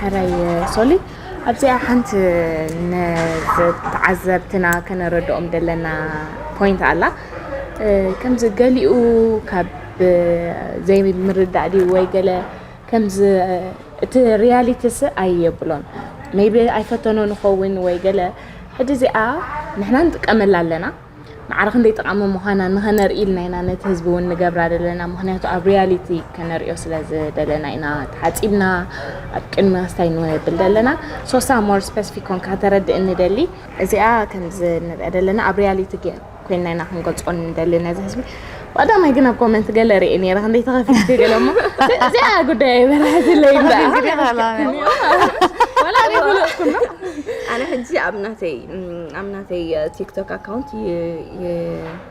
ሕራይ ሶሊ፣ ኣብዚኣ ሓንቲ ንተዓዘብትና ከነረድኦም ዘለና ፖይንት ኣላ። ከምዚ ገሊኡ ካብ ዘይምርዳእ ድዩ ወይ ገለ ከምዚ እቲ ሪያሊቲስ ኣየብሎን። ሜቢ ኣይፈተኖ ንኸውን ወይ ገለ። ሕጂ እዚኣ ንሕና ንጥቀመላ ኣለና። ማዕረ ክንደይ ጠቓሚ ምዃና ንኸነርኢ ኢልና ኢና ነቲ ህዝቢ እውን ንገብራ ዘለና። ምኽንያቱ ኣብ ሪያሊቲ ከነርእዮ ስለ ዝደለና ኢና ተሓጺብና ኣብ ቅድሚ ክስታይ ንብል ዘለና። ሶሳ ሞር ስፐሲፊክ ኮንካ ተረድእ እንደሊ። እዚኣ ከምዚ ንሪኣ ዘለና ኣብ ሪያሊቲ ኮይና ኢና ክንገልጾ ንደሊ ነዚ ህዝቢ። ቀዳማይ ግን ኣብ ኮመንት ገለ ርኢ ነይረ፣ ክንደይ ተኸፊልኪ ገለ እሞ፣ እዚኣ ጉዳይ ኣይበርሀትለይ እምበኣር። ዋላ እኔ ፈለጥኩ እምበር። ኣነ ሕጂ ኣብ ናተይ ኣብ ናተይ ቲክቶክ ኣካውንት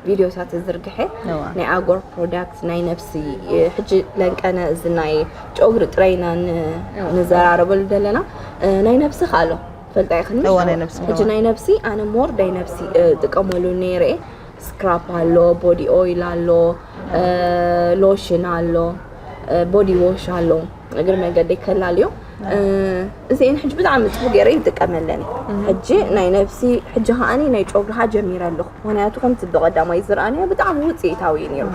ቪዲዮታት ዝርግሐ ናይ ኣጎር ፕሮዳክት ናይ ነብሲ። ሕጂ ለንቀነ እዚ ናይ ጨጉሪ ጥራይና ንዘራረበሉ ዘለና ናይ ነብሲ ካሎ ፈልጣ ይኽን እዋ ናይ ነብሲ ሕጂ ናይ ነብሲ ኣነ ሞር ናይ ነብሲ ጥቀመሉ ነይረ። ስክራፕ ኣሎ፣ ቦዲ ኦይል ኣሎ፣ ሎሽን ኣሎ፣ ቦዲ ዎሽ ኣሎ። እግር መገደይ ከላልዮ እዚአን ሕጂ ብጣዕሚ ጽቡቅ ገይረ ይጥቀመለን። ሕጂ ናይ ነብሲ ሕጂ ከዓኒ ናይ ጨጉሪ ሃ ጀሚረ ኣለኹ። ምክንያቱ ከምቲ ብቀዳማይ ዝረኣንዮ ብጣዕሚ ውፅኢታዊ እዩ ነይሩ።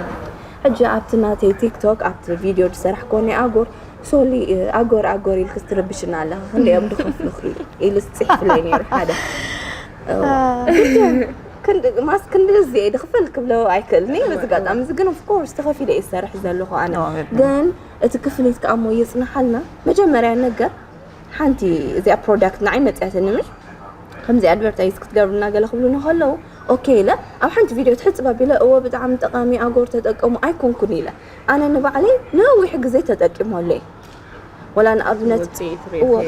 ሕጂ ኣብቲ ናተይ ቲክቶክ ኣብቲ ቪድዮ ዝሰራሕ ኮነ ኣጎር ሶሊ ኣጎር ኣጎር ኢልክስ ትርብሽና ኣለኻ ክንደኦም ድኸፍሉኺ ኢሉ ዝፅሕፍለይ ነይሩ ሓደ። ክንዲ ማስ ክንዲ እዚ ድኽፈል ክብሎ ኣይክእልኒ። በዚ ኣጋጣሚ እዚ ግን ኦፍኮርስ ተኸፊለ እየ ዝሰርሕ ዘለኹ ኣነ። ግን እቲ ክፍሊት ከዓ እሞ ይጽንሓልና። መጀመርያ ነገር ሓንቲ እዚኣ ፕሮዳክት ንዓይ መጽያትኒ ምሽ ከምዚ ኣድቨርታይዝ ክትገብርና ገለ ክብሉኒ ከለዉ ኦኬ ኢለ ኣብ ሓንቲ ቪድዮ ትሕጽብ ኣቢለ እወ ብጣዕሚ ጠቃሚ ኣጎር ተጠቀሙ ኣይኮንኩን ኢለ ኣነ ንባዕለይ ነዊሕ ግዜ ተጠቂመሉ እየ። ወላ ንኣብነት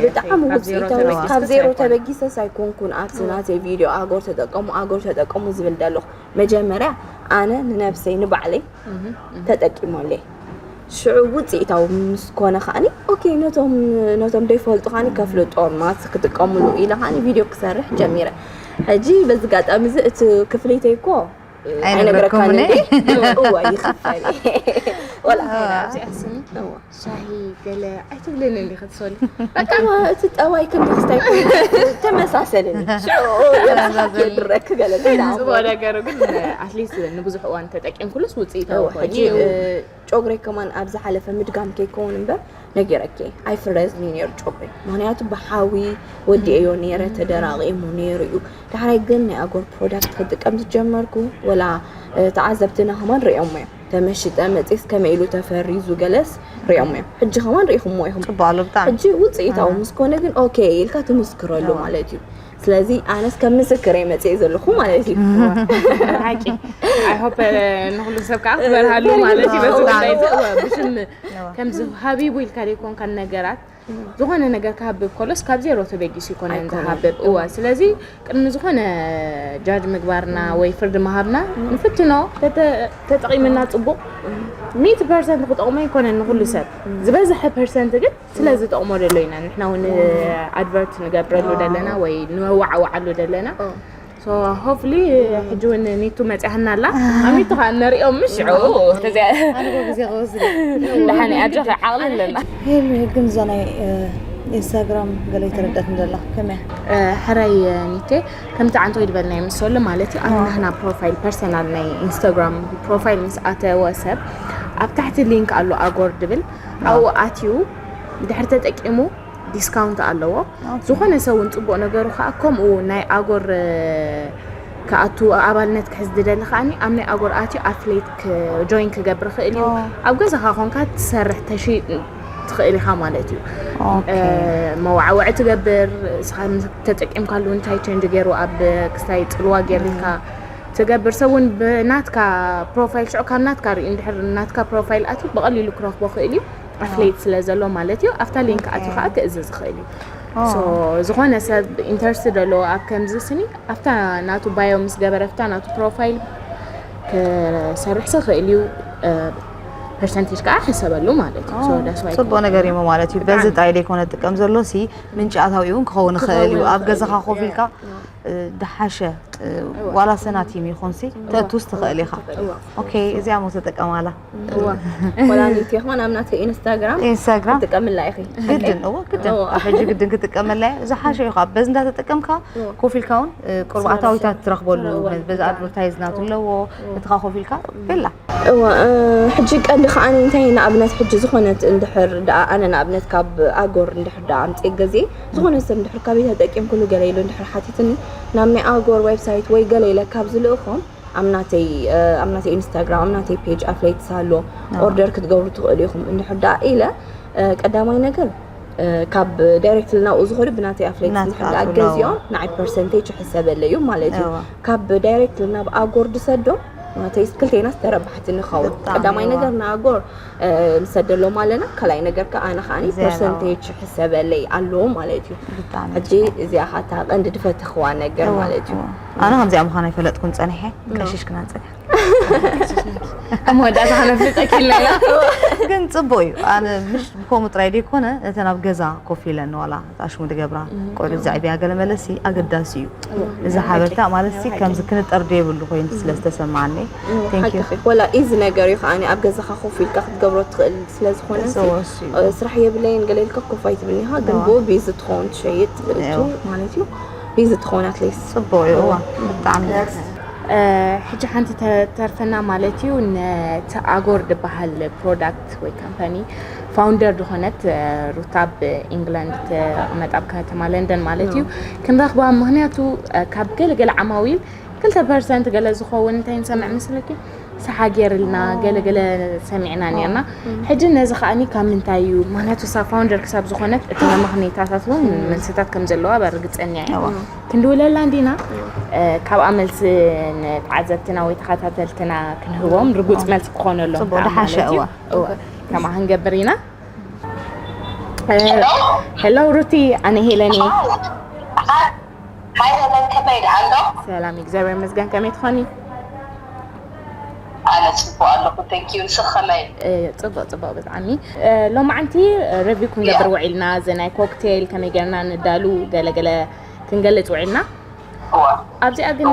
ብጣዕሚ ውፅኢታዊ ካብ ዜሮ ተበጊሰስ ኣይኮንኩን ኣብቲ ናተይ ቪድዮ ኣጎር ተጠቀሙ ኣጎር ተጠቀሙ ዝብል ዘለኹ። መጀመርያ ኣነ ንነብሰይ ንባዕለይ ተጠቂመለይ ሽዑ ውፅኢታዊ ምስ ኮነ ከዓኒ ኦኬ ነቶም ነቶም ዘይፈልጡ ከዓኒ ከፍልጦም ማለት ክጥቀምሉ ኢለ ከዓኒ ቪድዮ ክሰርሕ ጀሚረ። ሕጂ በዚ ጋጣሚ እዚ እቲ ክፍሊተይ እኮ ኣይነግረካን እንዴ? እዋ ይኽፈል። ወላ ኣብዚኣ ስኒ ሻሂ ገለ ኣይትብልን እንዲ ክትሶሊ። በቃ እቲ ጠባይ ክንዲ ክስታይ ተመሳሰልን ሽዑ የድረክ ገለ ጽቡቅ ነገሩ ግን ኣትሊስት ንብዙሕ እዋን ተጠቂምኩሉስ ውፅኢታዊ ኮይኑ ጨጉረይ ከማን ኣብ ዝሓለፈ ምድጋም ከይከውን እምበር ነጊረኪ ኣይፍረዝን እዩ ነይሩ ጨጉረይ። ምክንያቱ ብሓዊ ወዲኤዮ ነይረ፣ ተደራቒሙ ነይሩ እዩ። ዳሕራይ ግን ናይ ኣጎር ፕሮዳክት ክጥቀም ዝጀመርኩ ወላ ተዓዘብትና ከማን ሪኦሞ እዮም። ተመሽጠ መፅስ ከመይ ኢሉ ተፈሪዙ ገለስ ሪኦሞ እዮም። ሕጂ ከማን ሪኢኹሞ ኢኹም። ጽቡቅ ኣሎ ብጣዕሚ። ሕጂ ውፅኢታዊ ምስ ኮነ ግን ኦኬ ኢልካ ትምስክረሉ ማለት እዩ። ስለዚ ኣነስ ከም ምስክር እየ መፅእ ዘለኹ ማለት እዩ። ሓቂ። I hope ንኩሉ ሰብ ከዓ ክበርሃሉ ማለት እዩ። በዚ ጉዳይ እዚ እወ ብሽም ከምዚ ሃቢቡ ኢልካ ዘይኮንካ ነገራት ዝኾነ ነገር ክሃብብ ከሎስ ካብ ዜሮ ተበጊሱ ይኮነን ዝሃብብ እወ። ስለዚ ቅድሚ ዝኾነ ጃጅ ምግባርና ወይ ፍርዲ ምሃብና ንፍትኖ ተጠቂምና ጽቡቅ ሚእቲ ፐርሰንት ክጠቕሞ ይኮነን ንኩሉ ሰብ ዝበዝሐ ፐርሰንት ግን ስለ ዝጠቕሞ ደሎ ኢና ንሕና እውን ኣድቨርት ንገብረሉ ደለና ወይ ንወዓወዓሉ ደለና። ሆፍሊ ሕጂ እውን ኒቱ መፅያህና ኣላ ኣብ ኒቱ ከዓ ነሪኦም ምሽ ደሓን ኣጆ ዓቕሊ ኣለና። ግን እዛ ናይ ኢንስታግራም ገለ ይተረደት እንደላ ከመያ ሕራይ ኒቴ ከምቲ ዓንቶ ይድበልና ይምሰሉ ማለት እዩ ኣብ ናህና ፕሮፋይል ፐርሰናል ናይ ኢንስታግራም ፕሮፋይል ምስ ኣተወ ሰብ ኣብ ታሕቲ ሊንክ ኣሎ ኣጎር ድብል ኣብኡ ኣትዩ ድሕሪ ተጠቂሙ ዲስካውንት ኣለዎ። ዝኾነ ሰብ እውን ፅቡቕ ነገሩ ከዓ ከምኡ ናይ ኣጎር ክኣቱ ኣባልነት ክሕዝ ዝደሊ ከዓኒ ኣብ ናይ ኣጎር ኣትዩ ኣፍሌት ጆይን ክገብር ይኽእል እዩ። ኣብ ገዛኻ ኮንካ ትሰርሕ ተሽይጥ ትኽእል ኢኻ ማለት እዩ። መዋዕወዒ ትገብር ተጠቂምካሉ እንታይ ቸንጅ ገይሩ ኣብ ክስታይ ፅልዋ ገይርልካ ትገብር ሰብ እውን ብናትካ ፕሮፋይል ሽዑ ካብ ናትካ ርኢ እንድሕር ናትካ ፕሮፋይል ኣትዩ ብቐሊሉ ክረኽቦ ክእል እዩ። ኣፍሌት ስለ ዘሎ ማለት እዩ ኣብታ ሊንክ ኣትዩ ከዓ ክእዝዝ ይኽእል እዩ። ዝኾነ ሰብ ኢንተርስት ዘለዎ ኣብ ከምዚ ስኒ ኣብታ ናቱ ባዮ ምስ ገበረ ኣብታ ናቱ ፕሮፋይል ክሰርሕ ዝኽእል እዩ። ፐርሰንቴጅ ከዓ ሕሰበሉ ማለት እዩ። ጽቡቅ ነገር እዩ ማለት እዩ። በዚ ጣይ ዘይኮነ ጥቀም ዘሎ ሲ ምንጪ ኣታዊ እውን ክኸውን ይኽእል እዩ። ኣብ ገዛኻ ኮፍ ኢልካ ድሓሸ ዋላ ሰናቲም ይኹንሲ ተእቱስ ትኽእል ኢኻ። ኦኬ፣ እዚኣ ሞ ተጠቀማላ። ወላ ኒቲ ይኹን ኣብ ናተይ ኢንስታግራም ኢንስታግራም ትጥቀምላ ኢኺ። ግድን እዎ ግድን ሕጂ ግድን ክትጥቀመላ እያ። ዝሓሸ ኢኻ በዚ እንዳተጠቀምካ ኮፍ ኢልካ እውን ቅርብ ኣታዊታት ትረኽበሉ። በዚ ኣድቨርታይዝ ናቱ ኣለዎ። እትኻ ኮፍ ኢልካ ቤላ እዋ ሕጂ ቀንዲ ከዓኒ እንታይ ንኣብነት ሕጂ ዝኾነት እንድሕር ደኣ ኣነ ንኣብነት ካብ ኣጎር እንድሕር ደኣ ኣምፅእ ገዜ ዝኾነ ሰብ እንድሕር ካበይ ተጠቂምክሉ ገለ ኢሉ እንድሕር ሓቲትኒ ናብ ናይ ኣጎር ዌብሳይት ወይ ገለ ኢለ ካብ ዝልእኾም ኣብ ናተይ ኣብ ናተይ ኢንስታግራም ኣብ ናተይ ፔጅ ኣፍለይትስ ኣሎ ኦርደር ክትገብሩ ትኽእሉ ኢኹም እንድሕር ደኣ ኢለ ቀዳማይ ነገር ካብ ዳይሬክት ናብኡ ዝኸዱ ብናተይ ኣፍለይትስ እንድሕር ደኣ ገዚኦም ንዓይ ፐርሰንቴጅ ይሕሰበለይ እዩ ማለት እዩ። ካብ ዳይሬክት ናብ ኣጎር ድሰዶም ናተይ ክልቴና ዝተረባሕቲ ንኸውን። ቀዳማይ ነገር ንኣጎር ንሰደሎም ኣለና። ካልኣይ ነገር ከዓ ኣነ ከዓኒ ፐርሰንቴጅ ይሕሰበለይ ኣለዎ ማለት እዩ። ሕጂ እዚኣ ኻታ ቀንዲ ድፈትኽዋ ነገር ማለት እዩ። ኣነ ከምዚኣ ምዃን ኣይፈለጥኩን ጸኒሐ ቀሺሽ ክና ጸኒሐ ኣብ መወዳእታ ከነፍልጠኪ ኢልና ኢና። ግን ጽቡቅ እዩ። ኣነ ምሽ ብከምኡ ጥራይ ደይኮነ ነተን ኣብ ገዛ ኮፍ ኢለን ዋላ ኣሽሙ ድገብራ ቆልዑ ዘዕብያ ገለ መለሲ ኣገዳሲ እዩ። እዚ ሓበርታ ማለት ሲ ከምዚ ክንጠር ደይብሉ ኮይኑ ስለ ዝተሰማዓኒ። Thank you። ሓቅኺ። ወላ ኢዚ ነገር እዩ ከዓኒ ኣብ ገዛኻ ኮፍ ኢልካ ክትገብሮ ትኽእል ስለ ዝኾነ ሲ፣ ዝወሱ እዩ። እ፣ ስራሕ የብለይን ገለ ኢልካ ኮፍ ኣይትብልኒ ኢኻ፣ ግን ብኡ ቢዚ ትኸውን ትሸይጥ እቱ ማለት እዩ። ቢዚ ትኸውን ኣትሊስት። ጽቡቅ እዩ። እዋ ብጣዕሚ ሕጂ ሓንቲ ተተርፈና ማለት እዩ። ነቲ ኣጎር ዝበሃል ፕሮዳክት ወይ ካምፓኒ ፋውንደር ዝኾነት ሩታ ኣብ ኢንግላንድ ትቕመጥ ኣብ ከተማ ለንደን ማለት እዩ ክንረኽባ። ምክንያቱ ካብ ገለገለ ዓማዊል ክልተ ፐርሰንት ገለ ዝኸውን እንታይ ንሰምዕ መስለኪ ሰሓ ገይርልና ገለገለ ሰሚዕና ነርና። ሕጂ ነዚ ከዓኒ ካብ ምንታይ እዩ? ምክንያቱ እሳ ፋውንደር ክሳብ ዝኾነት እቲ መመኽነይታታት እውን መልስታት ከም ዘለዋ በርግፀኛ እየ። ክንድውለላ እንዲና ካብኣ መልሲ ንተዓዘብትና ወይ ተኸታተልትና ክንህቦም ርጉፅ መልሲ ክኾነሎም ጽቡቅ፣ ከዓ ድሓሸ ማለት እዩ። እዋ። እዋ፣ ከምኣ ክንገብር ኢና። ሄሎ ሩቲ፣ ኣነ ሄለን እየ። ሃይ ሄለን፣ ከመይ ደኣ ኣሎ? ሰላም እግዚኣብሔር ይመስገን። ከመይ ትኾኒ? ኣነ ጽቡቅ ኣለኹ፣ ቴንክ ዩ። ንስኺ ከመይ? ጽቡቅ ጽቡቅ ብጣዕሚ። ሎማዓንቲ ሪቪው ክንገብር ውዒልና፣ እዚ ናይ ኮክቴል ከመይ ጌርና ንዳሉ ገለገለ ክንገልጽ ውዒልና። ኣብዚኣ ግን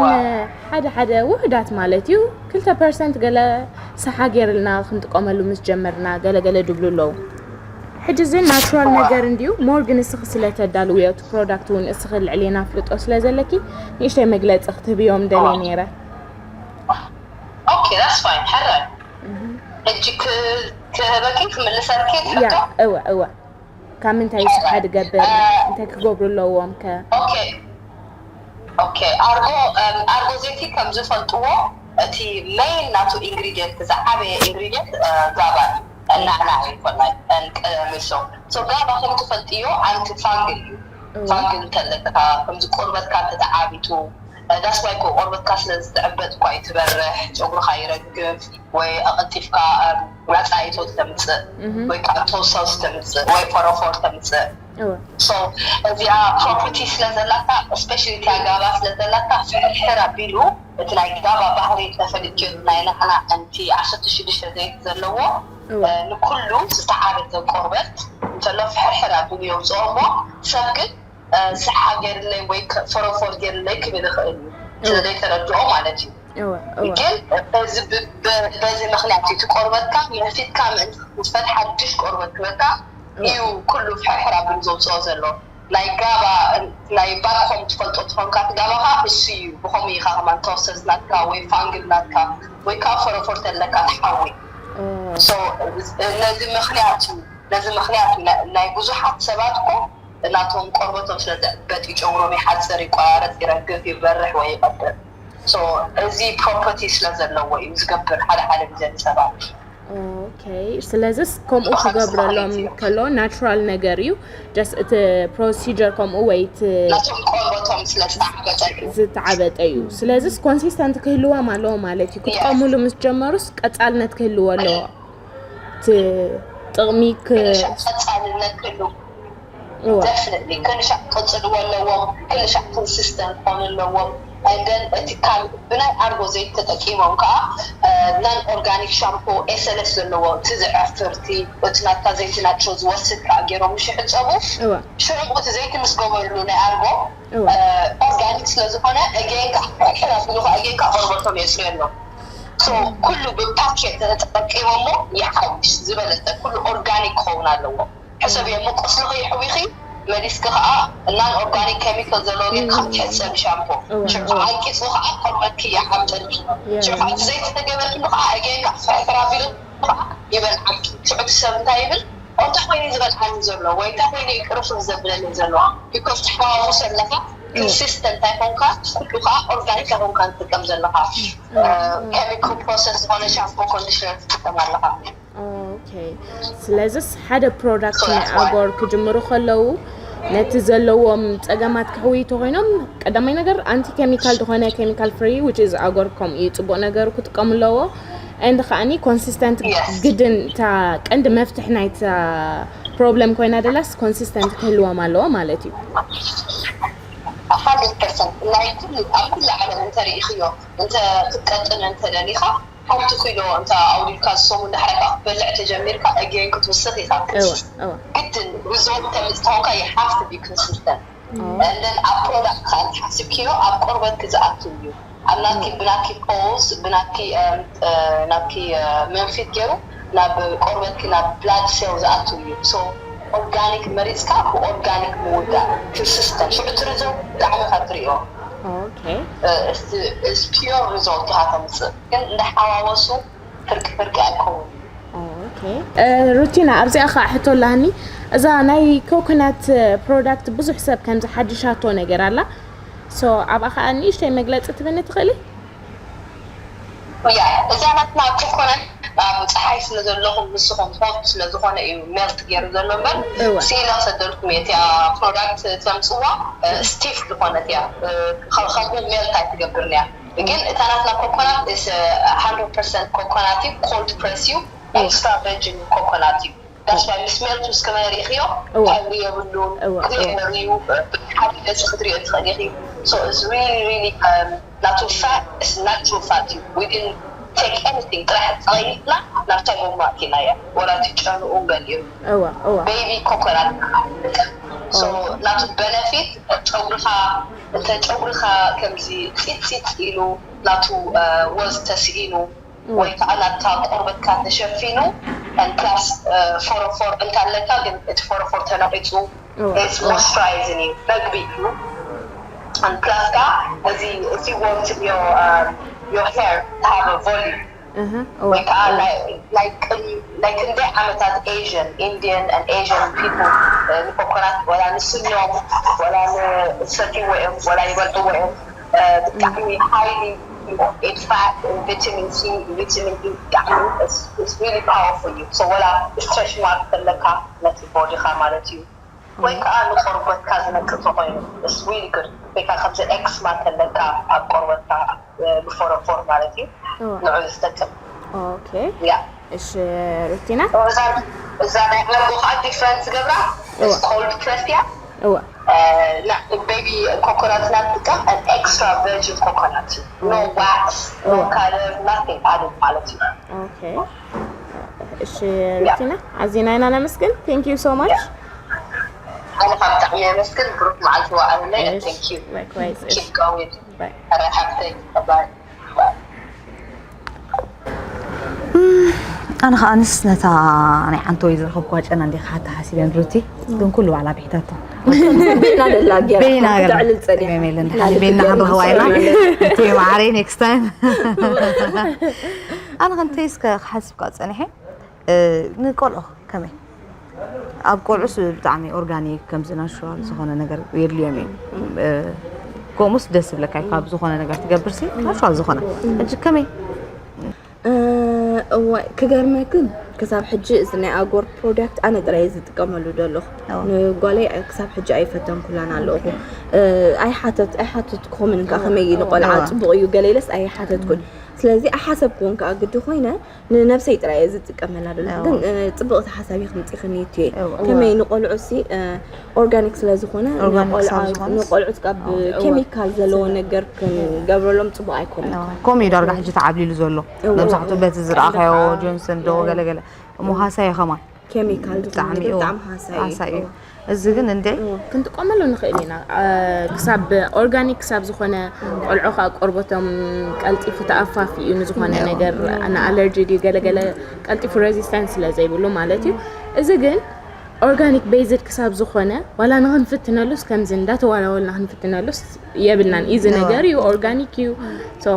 ሓደ ሓደ ውሑዳት ማለት እዩ ክልተ ፐርሰንት ገለ ሰሓ ጌርልና ክንጥቀመሉ ምስ ጀመርና ገለ ገለ ድብሉ ኣለዉ። ሕጂ እዚ ናቹራል ነገር እንድዩ ሞር ግን እስኺ ስለ ተዳልውዮ እቲ ፕሮዳክት እውን እስኺ ልዕሌና ኣፍልጦ ስለ ዘለኪ ንእሽተይ መግለፂ ክትህብዮም ደልየ ነይረ። ኦኬ that's fine ሕረ ሕጂ ክህበኪ ክምልሰልኪ ያ እወ እወ ካብ ምንታይ ይስሓ ድገብር እንታይ ክገብሩ ኣለዎም ከ ኦኬ ኣርጎ ኣርጎ ዘይቲ ከም ዝፈልጥዎ እቲ ሜይን ናቱ ኢንግሪድየንት ዝዓበየ ኢንግሪድየንት ጋባ እዩ። ናዕናዕ ይኮና ቀለሚሶ ሶ ጋባ ከም ትፈልጥዮ ኣንቲ ፋንግል እዩ። ፋንግል እንተለካ ከምዚ ቆርበትካ እንተተዓቢጡ that's why እኮ ቆርበትካ ስለ ዝትዕበጥ እኳ እዩ ትበርሕ፣ ጨጉርኻ ይረግፍ ወይ ኣቐልጢፍካ ኣጻይቶ ተምጽእ ወይ ከዓ ተውሳውስ ተምጽእ ወይ ፎሮፎር ተምጽእ። So እዚኣ ፕሮፐርቲ ስለ ዘላታ especially እቲኣ ጋባ ስለ ዘላታ ፍሕርሕር ኣቢሉ እቲ ናይ ጋባ ባህሪ ተፈልጥዮ ናይ ናዕና ኣንቲ ዓሰርተ ሽዱሽተ ዘይት ዘለዎ ንኩሉ ዝተዓበጠ ቆርበት እንተሎ ፍሕርሕር ኣቢሉ የውፅኦ እሞ ሰብ ግን ሰሓ ገይርለይ ወይ ፈረፎር ገይርለይ ክብል ይኽእል እዩ ስለ ዘይተረድኦ ማለት እዩ። ግን በዚ ምክንያት እቲ ቆርበትካ መፊትካ ምእንቲ ክትፈትሓ ድሽ ቆርበት ክበካ እዩ ኩሉ ፍሕርሕር ኣቢሉ ዘውፅኦ ዘሎ። ናይ ጋባ ናይ ባክሆም ትፈልጦ ትኾንካ እቲ ጋባኻ እሱ እዩ። ብኸምኡ ኢኻ ከማን ተወሰስ ናትካ ወይ ፋንግል ናትካ ወይ ከዓ ፈረፎር ተለካ ትሓዊ። ነዚ ምክንያት እዩ ነዚ ምክንያት ናይ ብዙሓት ሰባት እኮ ናቶም ቆርበቶም ስለ በጢ ጨጉሮም ይሓፅር፣ ይቆራረፅ፣ ይረግፍ፣ ይበርሕ ወይ ይቀጥን። እዚ ፕሮፐርቲ ስለ ዘለዎ እዩ ዝገብር ሓደ ሓደ ግዜ ንሰባት። ኦኬ ስለዚስ ከምኡ ክገብረሎም ከሎ ናቹራል ነገር እዩ። ጀስት እቲ ፕሮሲጀር ከምኡ ወይ እቲ ናቶም ቆርበቶም ስለ ዝተዓበጠ እዩ። ዝተዓበጠ እዩ። ስለዚስ ኮንሲስተንት ክህልዎም ኣለዎ ማለት እዩ። ክጥቀሙሉ ምስ ጀመሩስ ቀጻልነት ክህልዎ ኣለዎ። እቲ ጥቕሚ ክ ቀጻልነት ክህልዎ ደፍኒትሊ ክንሻዕ ክቅፅልዎ ኣለዎም። ክንሻዕ ኮንሲስተንት ክኾኑ ኣለዎም። And then እቲ ካብ ብናይ ኣርጎ ዘይቲ ተጠቂሞም ከዓ non organic shampoo S L S ዘለዎ እቲ ዝዕፍርቲ እቲ ናትካ ዘይቲ ናቸው ዝወስድ ከዓ ገይሮም ምሽሕፀቡ። ሽዑ እቲ ዘይቲ ምስ ገበርሉ ናይ ኣርጎ ኦርጋኒክ ስለዝኾነ እገን ከዓ ሕራቢሉ ከዓ እገን ከዓ ቆርበቶም የፅርየሎም። ኩሉ ብፓኬት ተጠቂሞሞ ይሓይሽ ዝበለፀ ኩሉ ኦርጋኒክ ክኸውን ኣለዎ። ሕሰብ እየ ምቁስልኺ ይሕዊኺ መሊስኪ ከዓ non organic chemical ዘለዎ ግን ከዓ ትሕፀብ ሻምፖ ሽዑ ከዓ ቂፁ ከዓ ቆርበትኪ ይሓምጠልኪ። ሽዑ ከዓ ዘይቲ ተገበርኪ ከዓ እገን ከዓ ፍሕፍር ኣቢሉ ከዓ ይበልዓልኪ። ሽዑ እቲ ሰብ እንታይ ይብል? እንታይ ኮይኑ ዝበልዓኒ ዘሎ ወይ እንታይ ኮይኑ ቅርፍፍ ዘብለኒ ዘሎ? Because ተሓዋውስ ኣለካ consistent ኣይኮንካ ኩሉ ከዓ organic ኣይኮንካ ትጥቀም ዘለካ። Chemical process ዝኾነ ሻምፖ ኮንዲሽነር ትጥቀም ኣለካ። Okay ስለዚስ ሓደ product ናይ ኣጎር ክጅምሩ ከለዉ ነቲ ዘለዎም ፀገማት ክሕውዩ ተኮይኖም ቀዳማይ ነገር ኣንቲ chemical ዝኾነ chemical free which is ኣጎር ከምኡ እዩ ፅቡቅ ነገሩ ክጥቀሙ ኣለዎ። And ከዓኒ consistent ግድን እታ ቀንዲ መፍትሒ ናይታ problem ኮይና ደላስ consistent ክህልዎም ኣለዎ ማለት እዩ። Hundred percent ናይ ኩሉ ኣብ ኩሉ ዓለም እንተሪኢኽዮ እንተ ክትቀጥን እንተደሊኻ ሓንቲ ኪሎ እንተ ኣውሪድካ ዝሰሙን ዳሕራይ ከዓ ክትበልዕ ተጀሚርካ again ክትውስኽ ኢኻ። ግድን result ተምፅእ ተኾንካ you have to be consistent። And then ኣብ product ከዓ እንተ ሓሲብክዮ ኣብ ቆርበትኪ ዝኣቱ እዩ። ኣብ ናትኪ ብናትኪ pores ብናትኪ ናትኪ መንፊት ገይሩ ናብ ቆርበትኪ ናብ blood cell ዝኣቱ እዩ። So organic መሪፅካ ብኦርጋኒክ ምውዳእ consistent ሽዑ እቲ result ብጣዕሚ ኢኻ ትሪኦ። Okay It's pure result ኢኻ ተምፅእ ግን እንዳሓዋወሱ ፍርቂ ፍርቂ ኣይከውን። ሩቲና ኣብዚኣ ከዓ ሕቶ ኣላኒ። እዛ ናይ coconut product ብዙሕ ሰብ ከምዚ ሓድሻቶ ነገር ኣላ። So ኣብኣ ከዓ ንእሽተይ መግለፂ ትብኒ ትኽእሊ? ያ እዛ ናትና coconut ኣብ ፀሓይ ስለ ዘለኹም ንስኹም hot ስለ ዝኾነ እዩ melt ገይሩ ዘሎ እምበር ስኢለ ክሰደልኩም እየ። እቲኣ product ተምፅዋ stiff ዝኾነት እያ። ከምኡ melt ኣይትገብርን እያ። ግን እታ ናትና coconut is hundred percent coconut እዩ። Cold press እዩ። Extra virgin coconut እዩ። That's why ምስ melt ምስ ከመይ ሪእኽዮ ሕብሪ የብሉን። Clear እዩ። ብሓደ ገፅ ክትሪኦ ትኽእል ኢኺ። So it's really really ናቱ fat is natural fat እዩ። We didn't take anything ጥራሕ ፀቒጥና ናብታ ጎማ ኣእቲናያ። ወላ እቲ ጨንኡ ገሊኡ baby coconut so ናቱ benefit ጨጉርኻ እንተ ጨጉርኻ ከምዚ ፂፅፅ ኢሉ ናቱ ወዝ ተስኢኑ ወይ ከዓ ናብታ ቆርበትካ ተሸፊኑ plus ፎረፎር እንተ ኣለካ ግን እቲ ፎረፎር ተነቂፁ moisturizing እዩ መግቢ እዩ። Plus ከዓ እዚ if you want your your hair to have a volume ወይ ከዓ ናይ ክንደይ ዓመታት Asian Indian and Asian people ንኮኮናት ወላ ንስኖም ወላ ንሰትይዎ እዮም ወላ ይበልዕዎ እዮም። ብጣዕሚ highly in fat and vitamin C vitamin E ብጣዕሚ it's really powerful እዩ። So ወላ stretch mark ከለካ ነቲ ቦዲኻ ማለት እዩ ወይ ከዓ ንቆርበትካ ዝነቅፅ ኮይኑ it's really good ወይ ከዓ ከምዚ eczema ከለካ ኣብ ቆርበትካ ብፎረፎር ማለት እዩ ንዑ ዝጠቅም። እሺ ሩቲና እዛ ናይ ዓርቦ ከዓ different ዝገብራ cold press እያ። Baby coconut ኢና ንጥቀም extra virgin coconut no wax no color nothing added ማለት እዩ። እሺ ሩቲና ኣዚና ኢና ነመስግን። Thank you so much። ኣነ ካብ ብጣዕሚ የመስግን። ብሩክ መዓልቲ ወዓለለይ። Thank you። Likewise። Keep going። Bye። ረ ሓብተይ bye bye። ኣነ ከዓንስ ነታ ናይ ዓንተወይ ዝረኸብኩዋ ጨና እንዲ ክሓታ ሓሲበ ንብሉቲ ግን ኩሉ ባዕላ ብሒታቶ ቤና ደላ ገራ ቤና ገራ። ተዕልል ጸኒያ ጸገም የለን። ሓንቲ ቤና ክንረኽባ ኢና። እቲ ማዕረይ next time። ኣነ ከምተይ እስከ ክሓስብ ከዓ ጸኒሐ ንቆልዑ ከመይ ኣብ ቆልዑስ ብጣዕሚ ኦርጋኒክ ከምዚ ናቹራል ዝኾነ ነገር የድልዮም እዩ። ከምኡስ ደስ ይብለካ እዩ ካብ ዝኾነ ነገር ትገብር ሲ ናቹራል ዝኾነ ሕጂ ከመይ እዋይ ክገርመክን ክሳብ ሕጂ እዚ ናይ ኣጎር ፕሮዳክት ኣነ ጥራይ ዝጥቀመሉ ዘለኹ ንጓለይ ክሳብ ሕጂ ኣይፈተንኩላን ኣለኹ። ኣይሓተት ኣይሓተትኩምን ከ ከመይ ንቆልዓ ጽቡቕ እዩ ገለ ኢለስ ኣይሓተትኩን። ስለዚ ኣሓሰብክዎን ከዓ ግዲ ኮይነ ንነብሰይ ጥራይ እየ ዝጥቀመላ ደለኹ። ግን ጽብቕቲ ሓሳብ ኢኺ ምጺኽኒ እትየ። ከመይ ንቆልዑ ሲ ኦርጋኒክ ስለ ዝኾነ ንቆልዑት ካብ ኬሚካል ዘለዎ ነገር ክንገብረሎም ጽቡቕ ኣይኮነን። ከምኡ እዩ ዳርጋ ሕጂ ተዓብሊሉ ዘሎ። መብዛሕትኡ በቲ ዝረኣኻዮ ጆንሰን ዶ ገለገለ እሞ ሃሳዮ ከማን ኬሚካል ዝኾነ ብጣዕሚ እዩ። ብጣዕሚ ሃሳይ እዩ። እዚ ግን እንዴ ክንጥቀመሉ ንኽእል ኢና። ክሳብ ኦርጋኒክ ክሳብ ዝኾነ ቆልዑ ከዓ ቆርበቶም ቀልጢፉ ተኣፋፊ እዩ ንዝኾነ ነገር ንኣለርጂ ድዩ ገለገለ ቀልጢፉ ሬዚስታንስ ስለ ዘይብሉ ማለት እዩ። እዚ ግን ኦርጋኒክ ቤዝድ ክሳብ ዝኾነ ዋላ ንኽንፍትነሉስ ከምዚ እንዳተዋላወልና ክንፍትነሉስ የብልናን። ኢዚ ነገር እዩ፣ ኦርጋኒክ እዩ። ሶ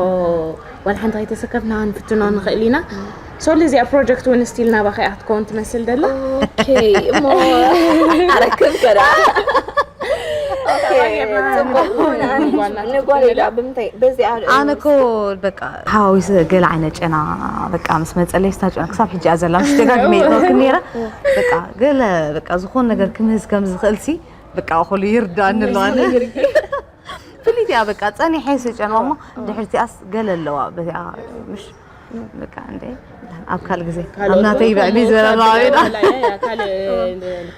ዋላ ሓንቲ ከይተሰከፍና ክንፍትኖ ንኽእል ኢና። ሶ እዚኣ ፕሮጀክት እውን ስቲል ናባኸ እያ ክትከውን ትመስል ደላ። ኦኬ እሞ ኣረክብ ከዳ ንጓል ኢላ ብምንታይ በዚኣ ኣነ እኮ በቃ ሓዋዊሰ ገለ ዓይነት ጨና በቃ ምስ መፀለይ ስታ ጨና ክሳብ ሕጂ እያ ዘላ ምስ ደጋግመ ይጥረክ ነይረ በቃ ገለ በቃ ዝኾን ነገር ክምህዝ ከም ዝኽእል ሲ በቃ ኩሉ ይርዳኒ ኣሎ ኣነ ፍሊት እያ በቃ ጸኒሐ ስጨንዋ እሞ ድሕርቲኣስ ገለ ኣለዋ በዚኣ ምሽ በቃ እንደ ኣብ ካልእ ግዜ ኣብ ናተይ ብዕቢ ዝበላ ካልእ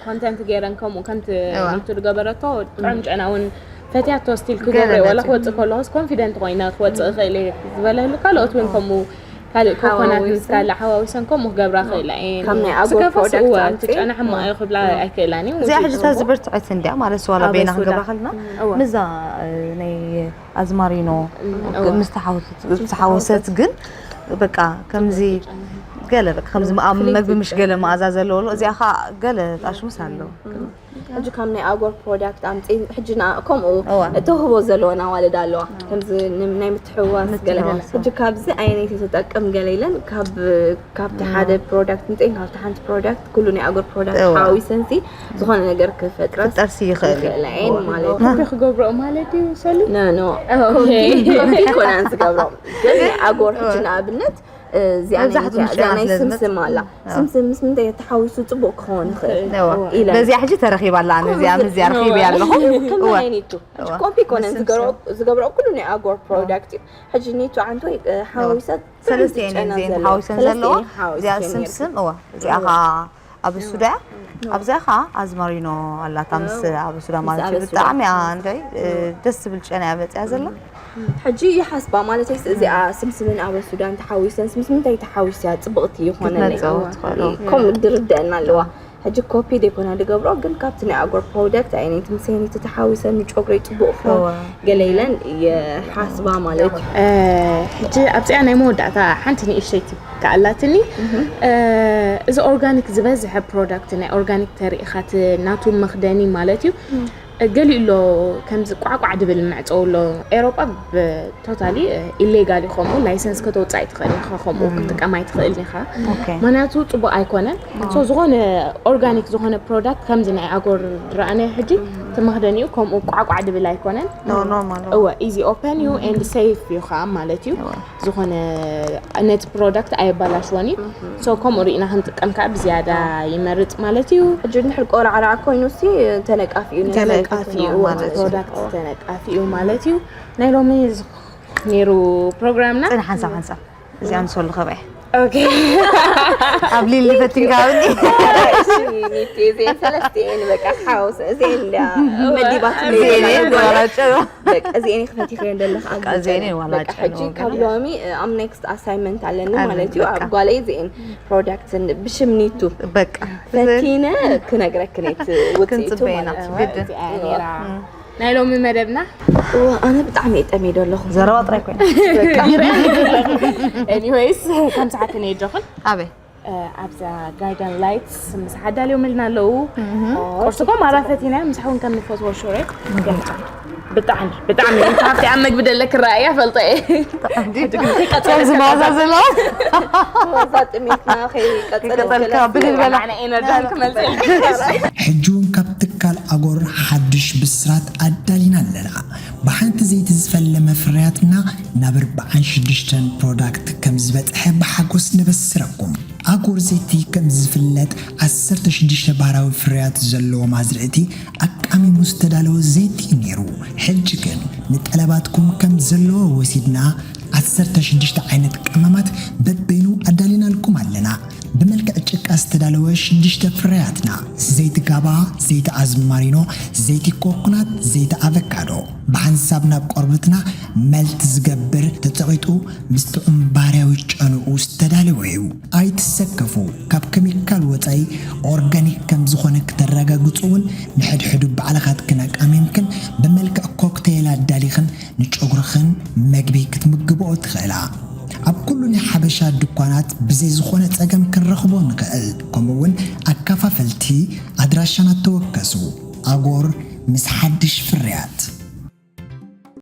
ኮንተንት ገይረን ከምኡ ከምቲ ሚቱ ዝገበረቶ ጥዑም ጨና እውን ፈትያቶ ስቲል ክገብረ ወላ ክወፅእ ከለኹስ ኮንፊደንት ኮይነ ክወፅእ እኽእል እየ ዝበለሉ ካልኦት እውን ከምኡ ካልእ ኮኮናት ምስ ካልእ ሓዋዊሰን ከምኡ ክገብራ ክእላ እየን ካብ ናይ ኣጎር ስከፈስ ፕሮዳክት እወ ኣምፅኤ ትጨና ሕማቕ እዩ ክብላ ኣይክእላን እዩ እዚኣ ሕጂ እታ ዝበርትዐት እንድያ ማለት ዋላ በይና ክንገብራ ከለና እወ። ምዛ እ፣ ናይ ኣዝማሪኖ እወ። ምስ ተሓወሰት- ምስ ተሓወሰት ግን በቃ ከምዚ ገለ በቃ ከምዚ ኣብ መግቢ ምሽ ገለ መኣዛ ዘለዎ ኣሎ እዚኣ ከዓ ገለ ጣሽሙስ ኣለዎ ሕጂ ካብ ናይ ኣጎር ፕሮዳክት ኣምፅእ ሕጂ ንኣ ከምኡ እዋ። እተውህቦ ዘለወን ኣዋልድ ኣለዋ ከምዚ ን- ናይ ምትሕዋስ ገለ ምትሕዋስ። ሕጂ ካብዚ ኣየነይቲ ትጠቅም ገለ ኢለን ካብ ካብቲ ሓደ ፕሮዳክት ምፅእን ካብቲ ሓንቲ ፕሮዳክት ኩሉ ናይ ኣጎር ፕሮዳክት እዋ። ሓዊሰንሲ ዝኾነ ነገር ክፈጥራስ ክፍጠርሲ ይኽእል እዩ። ይኽእላ እየን ማለት እዩ ኮፒ ክገብረኦ ማለት እዩ ሰሉ ኖ ኖ ኦኬ። ኮፒ ኮፒ ይኮናን ዝገብሮ ግን ናይ ኣጎር ሕጂ ንኣብነት እዚኣ ናይ መብዛሕትኡ ምሸና እዚኣ ናይ ስለ ዝመጽእ። ስምስም ኣላ ስምስም ምስ ምንታይ ተሓዊሱ ፅቡቅ ክኸውን ይኽእል እዋ። ኢለን በዚኣ ሕጂ ተረኺባ ኣላ ኣነ እዚኣ ምስዚኣ ረኺበያ ኣለኹ ከመይ እዋ። ዓይነቱ ሕጂ ኮፒ ኮነን ዝገብረኦ- ዝገብረኦ ኩሉ ናይ ኣጎር ፕሮዳክት እዩ ሕጂ ኒቱ ዓንቶ ሓዊሰ ሰለስቲኤን እየን ዜን ሓዊሰን ዘለዋ እዚኣ ስምስም እዋ እዚኣ ከዓ ኣበሱዳ እያ ኣብዚኣ ከዓ ኣዝማሪኖ ኣላታ ምስ ኣበሱዳ ማለት እዩ ብጣዕሚ እያ እንታይ ደስ ዝብል ጨና እያ መፅያ ዘላ ሕጂ ይሓስባ ማለተይስ እዚኣ ስምስምን ኣበሱዳን ተሓዊሰን ስምስም እንታይ ተሓዊስያ ፅብቕቲ ይኾነለይ ክትመፅኦ ትኽእሎ። ከምኡ ድርደአና ኣለዋ ሕጂ ኮፒ ደይኮና ድገብሮ ግን ካብቲ ናይ ኣጎር ፕሮደክት ኣይነይቲ ምስ ኣይነይቲ ተሓዊሰን ንጨጉረይ ፅቡቕ ክኾን እወ። ገለ ኢለን ይሓስባ ማለት እዩ ሕጂ ኣብዚኣ ናይ መወዳእታ ሓንቲ ንእሽተይቲ ከኣላትኒ እዚ ኦርጋኒክ ዝበዝሐ ፕሮዳክት ናይ ኦርጋኒክ ተሪኢኻት ናቱ መኽደኒ ማለት እዩ ገሊኡ ኣሎ ከምዚ ቋዕቋዕ ድብል መዕፀው ኣሎ ኤሮጳ ቶታሊ ኢሌጋል እዩ ከምኡ ላይሰንስ ከተውፅእ ኣይትኽእል ኢኻ ከምኡ ክትጥቀም ኣይትኽእል ኢኻ ምክንያቱ ፅቡቅ ኣይኮነን ሶ ዝኾነ ኦርጋኒክ ዝኾነ ፕሮዳክት ከምዚ ናይ ኣጎር ረኣናዮ ሕጂ እቲ መኽደኒኡ ከምኡ ቋዕቋዕ ድብል ኣይኮነን እወ ኢዚ ኦፐን እዩ ኤንድ ሴፍ እዩ ከዓ ማለት እዩ ዝኾነ ነቲ ፕሮዳክት ኣየባላሽወን እዩ ሶ ከምኡ ርኢና ክንጥቀም ከዓ ብዝያዳ ይመርፅ ማለት እዩ ሕጂ እንድሕር ቆራዕራዕ ኮይኑ ሲ ተነቃፊ እዩ ተነቃፊ እዩ ማለት እዩ ፕሮዳክት ተነቃፊ እዩ ማለት እዩ ናይ ሎሚ ነይሩ ፕሮግራምና ፅን ሓንሳብ ሓንሳብ እዚኣ ንሰሉ ከበያ ኣብ ሊሊ ፈቲንካ ኣብኒ ሰለስቲኤን በቃ ሓውስ እዚኤን እንዳ መዲባት እዚኤን ክፈቲኸ ዘለካ እዚኤን ዋላጭ ሕጂ ካብ ሎሚ ኣብ ኔክስት ኣሳይመንት ኣለኒ ማለት እዩ ኣብ ጓለይ እዚኤን ፕሮዳክትን ብሽምኒቱ በቃ ፈቲነ ክነግረክኔት ውፅኢቱ ማለት እዩ ናይ ሎሚ መደብና ኣነ ብጣዕሚ እየ ጠሚዶ ኣለኹ ዘረባ ጥራይ ኮይና ኤኒወይስ ከም ሰዓት ነየጆኽን ኣበይ ኣብዛ ጋርደን ላይትስ ምስ ሓዳልዮምልና ኣለዉ ቁርሲ ኮ ማራ ፈቲና ምሳሕ እውን ከም ንፈትዎ ሹረ ብጣዕሚ ብጣዕሚ ካብቲ ኣብ መግቢ ደለክ ረኣያ ፈልጠ ዝማዛ ዘለዋ ጥሜትና ከይቀጠልካ ብልበላ ሕጂ እውን ካብ ትካል ኣጎር ሓድሽ ብስራት ኣዳሊና ኣለና። ብሓንቲ ዘይቲ ዝፈለመ ፍርያትና ናብ ኣርብዓን ሽዱሽተን ፕሮዳክት ከም ዝበፅሐ ብሓጎስ ነበስረኩም። ኣጎር ዘይቲ ከም ዝፍለጥ ዓሰርተ ሽዱሽተ ባህራዊ ፍርያት ዘለዎ ማዝርእቲ ኣቃሚሙ ዝተዳለወ ዘይቲ እዩ ነይሩ። ሕጂ ግን ንጠለባትኩም ከም ዘለዎ ወሲድና ዓሰርተ ሽዱሽተ ዓይነት ቀመማት በበይኑ ኣዳሊናልኩም ኣለና። ብመልክዕ ጭቃ ዝተዳለወ ሽዱሽተ ፍርያትና፣ ዘይቲ ጋባ፣ ዘይቲ ኣዝማሪኖ፣ ዘይቲ ኮኮናት፣ ዘይቲ ኣቨካዶ፣ ብሓንሳብ ናብ ቆርበትና መልት ዝገብር፣ ተጸቒጡ ምስ ጥዑም ባህርያዊ ጨንኡ ዝተዳለወ እዩ። ኣይትሰከፉ፣ ካብ ኬሚካል ወጻኢ ኦርጋኒክ ከም ዝኾነ ክተረጋግጹ እውን ንሕድሕዱ ባዕልኻትክን ኣቃሚምክን ብመልክዕ ኮክቴል ኣዳሊኽን ንጨጉርኽን መግቢ ክትምግብኦ ትኽእላ። ኣብ ኩሉ ናይ ሓበሻ ድኳናት ብዘይ ዝኾነ ጸገም ክንረኽቦ ንኽእል። ከምኡ እውን ኣከፋፈልቲ ኣድራሻና ተወከሱ። ኣጎር ምስ ሓድሽ ፍርያት።